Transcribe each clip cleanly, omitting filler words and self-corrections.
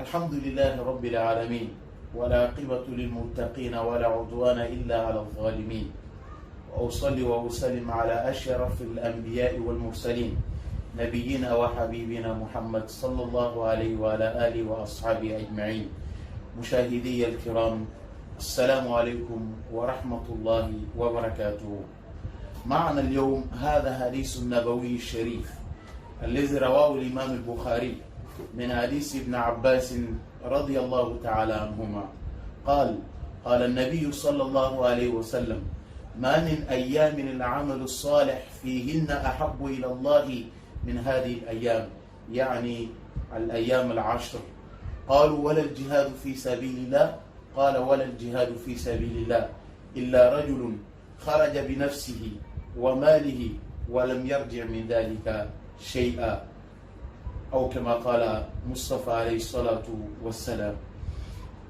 الحمد لله رب العالمين والعاقبة للمتقين ولا عدوان إلا على الظالمين وأصلي وأسلم على أشرف الأنبياء والمرسلين نبينا وحبيبنا محمد صلى الله عليه وعلى آله وأصحابه أجمعين مشاهدي الكرام السلام عليكم ورحمة الله وبركاته معنا اليوم هذا حديث النبوي الشريف الذي رواه الإمام البخاري من حديث ابن عباس رضي الله تعالى عنهما قال قال النبي صلى الله عليه وسلم ما من أيام العمل الصالح فيهن أحب إلى الله من هذه الأيام يعني الأيام العشر قالوا ولا الجهاد في سبيل الله قال ولا الجهاد في سبيل الله إلا رجل خرج بنفسه وماله ولم يرجع من ذلك شيئا أو كما قال مصطفى عليه الصلاة والسلام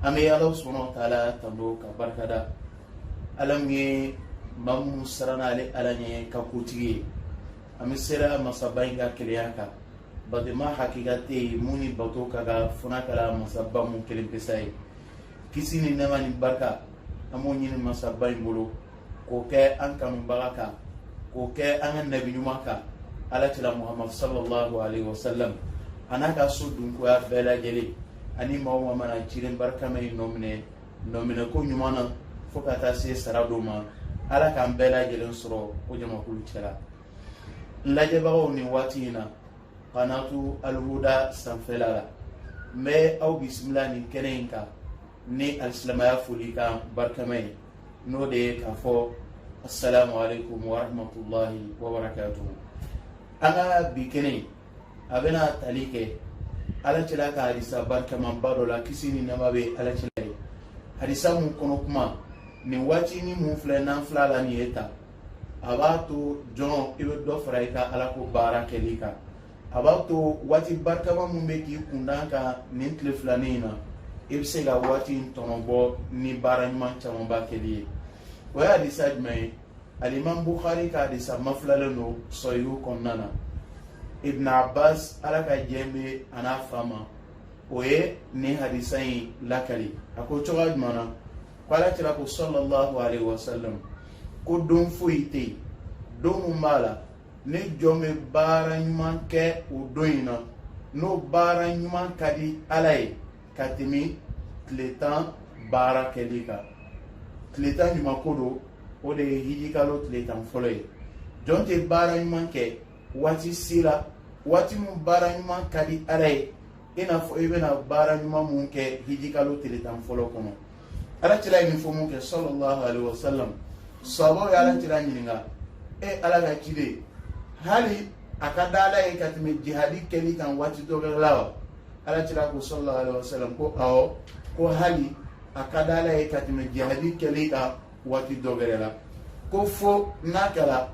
an bɛ Ala subhanahu wa ta'ala tando ka barika da Ala min ye maa minnu siranna ale Ala ɲɛ ka kotigi ye an bɛ seereya masaba in ka kelenya kan batoma hakika tɛ yen mun ni bato ka kan fo n'a kɛra masaba mun kelen pe sa ye kisi ni nɛɛma ni barika an b'o ɲini masaba in bolo k'o kɛ an kanubaga kan k'o kɛ an ka nabi ɲuman kan ala cila muhammad sallallahu alaihi wasallam a n'a ka so dunkoya bɛɛ lajɛlen ani maa o maa mana ciden barikama in nɔminɛ nɔminɛ ko ɲuman na fo ka taa se sara don ma ala k'an bɛɛ lajɛlen sɔrɔ o jamakulu cɛla n lajɛbagaw nin waati in na kanatu alhuda sanfɛla la n bɛ aw bisimila nin kɛnɛ in kan ni alisilamaya folikan barikama ye n'o de ye k'a fɔ assalamu alaikum wa rahmatullahi wa barakatuhu an ka bi kɛnɛ in a bɛna tali kɛ ala cila ka hadisa barikamaba dɔ la kisi ni nɛɛma bɛ ala cila ye hadisa mun kɔnɔ kuma nin waati ni mun filɛ n'an filɛ a la nin ye tan a b'a to jɔn i bɛ dɔ fara i ka alako baara kɛli kan a b'a to waati barikama mun bɛ k'i kundan kan nin tile filanin in na i bɛ se ka waati in tɔnɔ bɔ ni baara ɲuman camanba kɛli ye o ye hadisa jumɛn ye alimam bukhari ka hadisa mafilalen don sɔhihu kɔnɔna na ibn abbas ala ka jɛn bɛ a n'a fa ma o ye nin hadisa in lakali a ko cogoya jumɛn na ko ala kira ko sallallahu alaihi wasallam ko don foyi tɛ yen don mun b'a la ni jɔn bɛ baara ɲuman kɛ o don in na n'o baara ɲuman ka di ala ye ka tɛmɛ tile tan baara kɛli kan tile tan ɲuman ko don o de ye hijikalo tile tan fɔlɔ ye jɔn tɛ baara ɲuman kɛ waati si la waati min baara ɲuman ka di ala ye i n'a fɔ i bɛna baara ɲuman mun kɛ hijikalo tile tan fɔlɔ kɔnɔ ala cila ye nin fɔ mun kɛ sallallahu alaihi wasallam sahabaw ye ala cila ɲininka e ala ka ciden hali a ka di ala ye ka tɛmɛ jihadi kɛli kan waati dɔ wɛrɛ la wa ala cila ko sallallahu alaihi wasallam ko awɔ ko hali a ka di ala ye ka tɛmɛ jihadi kɛli kan waati dɔ wɛrɛ la ko fo n'a kɛra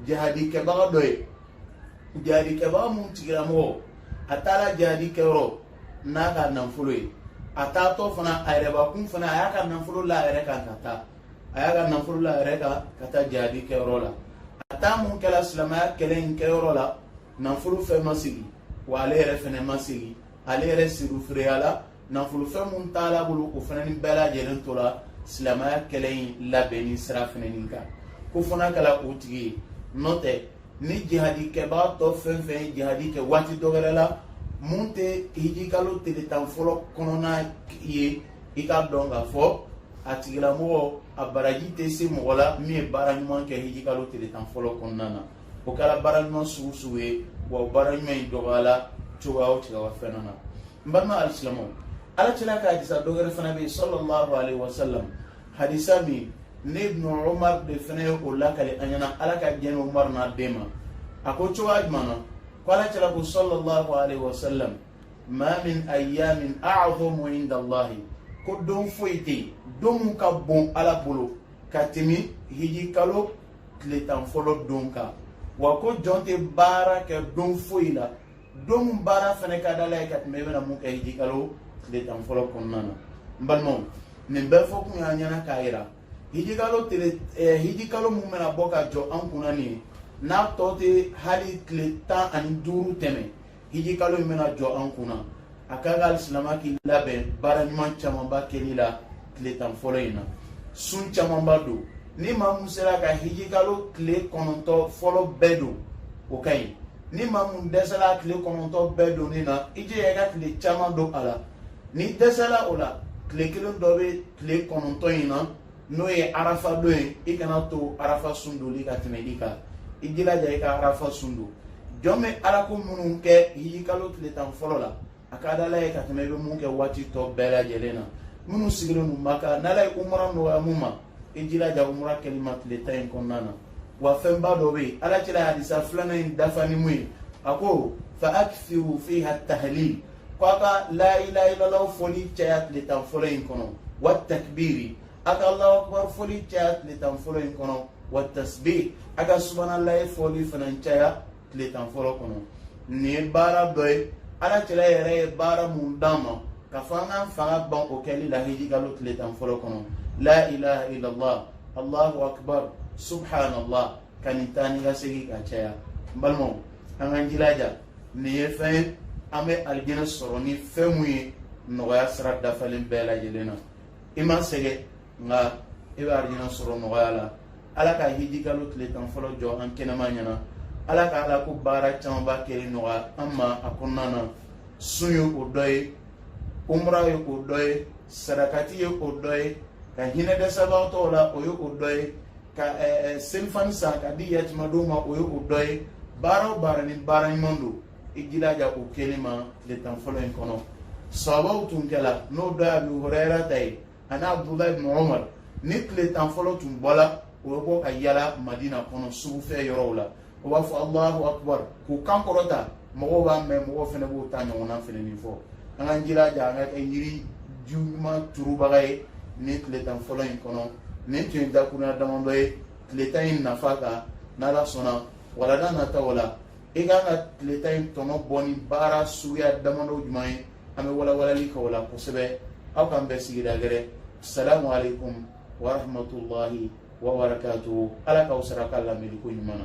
jihadi kɛbaga dɔ ye jihadikɛbaga mun tigilamɔgɔ a taara jihadi kɛyɔrɔ n'a ka nafolo ye a taatɔ fana a yɛrɛbakun fana a y'a ka nafolo la a yɛrɛ kan ka taa a y'a ka nafolo la a yɛrɛ kan ka taa jihadi kɛyɔrɔ la a taa mun kɛla silamɛya kɛlɛ in kɛyɔrɔ la nafolo fɛn ma segin wa ale yɛrɛ fɛnɛ ma segin ale yɛrɛ sirufireyala nafolofɛn mun t'a bolo o fana ni bɛɛ lajɛlen tora silamɛya kɛlɛ in labɛnni sira fana nin kan ko fo n'a kɛra o tigi ye n'o tɛ ni jihadikɛbaga tɔ fɛn fɛn ye jihadi kɛ waati dɔ wɛrɛ la mun tɛ hijikalo tile tan fɔlɔ kɔnɔna ye i k'a dɔn k'a fɔ a tigilamɔgɔ a baraji tɛ se mɔgɔ la min ye baara ɲuman kɛ hijikalo tile tan fɔlɔ kɔnɔna na o kɛra baara ɲuman sugu sugu ye wa o baara ɲuman in dɔgɔyala cogoya o cogoya fɛn na n balima alisilamɛw ala cila ka hadisa dɔ wɛrɛ fana bɛ yen sallallahu alaihi wasallam hadisa min ne ibnu umar de fana ye o lakali an ɲɛna ala ka diɲɛ umar n'a den ma a ko cogoya jumɛn na ko ala cila ko sallallahu alaihi wasallam ma min ayyamin a'zamu inda allahi ko don foyi tɛ yen don mun ka bon ala bolo ka tɛmɛ hiji kalo tile tan fɔlɔ don kan wa ko jɔn tɛ baara kɛ don foyi la don mun baara fana ka d'ala ye ka tɛmɛ i bɛna mun kɛ hiji kalo tile tan fɔlɔ kɔnɔna na n balimaw nin bɛɛ fɔ kun y'an ɲɛna k'a yira hijikalo tile hijikalo mun bɛna bɔ ka jɔ an kunna nin ye n'a tɔ tɛ hali tile 15 tɛmɛ hijikalo in bɛna jɔ an kunna A ka kan alisilamɛ k'i labɛn baara ɲuman camanba kɛli la tile 10 fɔlɔ in na. Sun camanba don. Ni maa mun sera ka hijikalo tile 9 fɔlɔ bɛɛ don, o ka ɲi. Ni maa mun dɛsɛla tile 9 bɛɛ donni na, i jija i ka tile caman don a la. N'i dɛsɛla o la, tile kelen dɔ bɛ tile 9 in na, n'o ye arafa don ye. I kana to arafa sun doli ka tɛmɛ i kan. I jilaja i ka arafa sun don. Jɔn bɛ alako minnu kɛ hijikalo tile 10 fɔlɔ la, a ka d'Ala ye ka tɛmɛ i bɛ mun kɛ waati tɔ bɛɛ lajɛlen na. Minnu sigilen don Maka, n'Ala ye umura nɔgɔya mun ma, i jilaja umura kɛli ma tile 10 in kɔnɔna na. Wa fɛnba dɔ bɛ yen, Ala cira hadisa filanan in dafa ni mun ye, a ko fa akthiru fiha tahlil, ko a ka la ilaha illallah fɔli caya tile 10 fɔlɔ in kɔnɔ, wa takbiri, a ka Allahu akbar fɔli caya tile 10 fɔlɔ in kɔnɔ, wa tasbih, a ka subhanallahi fɔli fana caya tile 10 fɔlɔ kɔnɔ. Nin ye baara dɔ ye, Ala cɛla yɛrɛ ye baara mun d'an ma ka fɔ an k'an fanga ban o kɛli la hijikalo tile 10 fɔlɔ kɔnɔ: la ilaha illallah, Allahu akbar, subhanallah, ka nin taa ni ka segin ka caya. N balimaw, an k'an jilaja. Nin ye fɛn ye an bɛ alijinɛ sɔrɔ ni fɛn mun ye nɔgɔya sira dafalen bɛɛ lajɛlen na. I ma sɛgɛn, nka i bɛ arijinɛ sɔrɔ nɔgɔya la. Ala ka hiji kalo tile 10 fɔlɔ jɔ an kɛnɛma ɲɛna. Ala ka Ala ko baara camanba kɛli nɔgɔya an ma a kɔnɔna na. Sun ye o dɔ ye, umra ye o dɔ ye, sarakati ye o dɔ ye, ka hinɛ dɛsɛbagatɔw la, o ye o dɔ ye, ka selifani san ka di yatimadenw ma, o ye o dɔ ye. Baara o baara ni baara ɲuman don, i jilaja o kɛli ma tile 10 fɔlɔ in kɔnɔ. Sabaw tun kɛla, n'o dɔ ye Abi Hurayra ta ye ani Abudulayi ibn Umar, ni tile 10 fɔlɔ tun bɔla, o bɛ bɔ ka yala Madina kɔnɔ sugufɛ yɔrɔw la. O b'a fɔ Allahu akbar k'u kan kɔrɔta, mɔgɔw b'a mɛn, mɔgɔw fana b'o ta ɲɔgɔnna fana nin fɔ. An k'an jilaja an ka kɛ yiri ju ɲuman turubaga ye nin tile 10 fɔlɔ in kɔnɔ. Nin tun ye dakurunya damadɔ ye tile 10 in nafa kan. N'Ala sɔnna, walada nataw la, i kan ka tile 10 in tɔnɔ bɔ ni baara suguya damadɔ jumɛn ye, an bɛ walawalali kɛ o la kosɛbɛ. Aw k'an bɛn sigida gɛrɛ. Salamu aleykum wa rahmatulahi wa barakatuhu. Ala k'aw sara ka lamɛnni ko ɲuman na.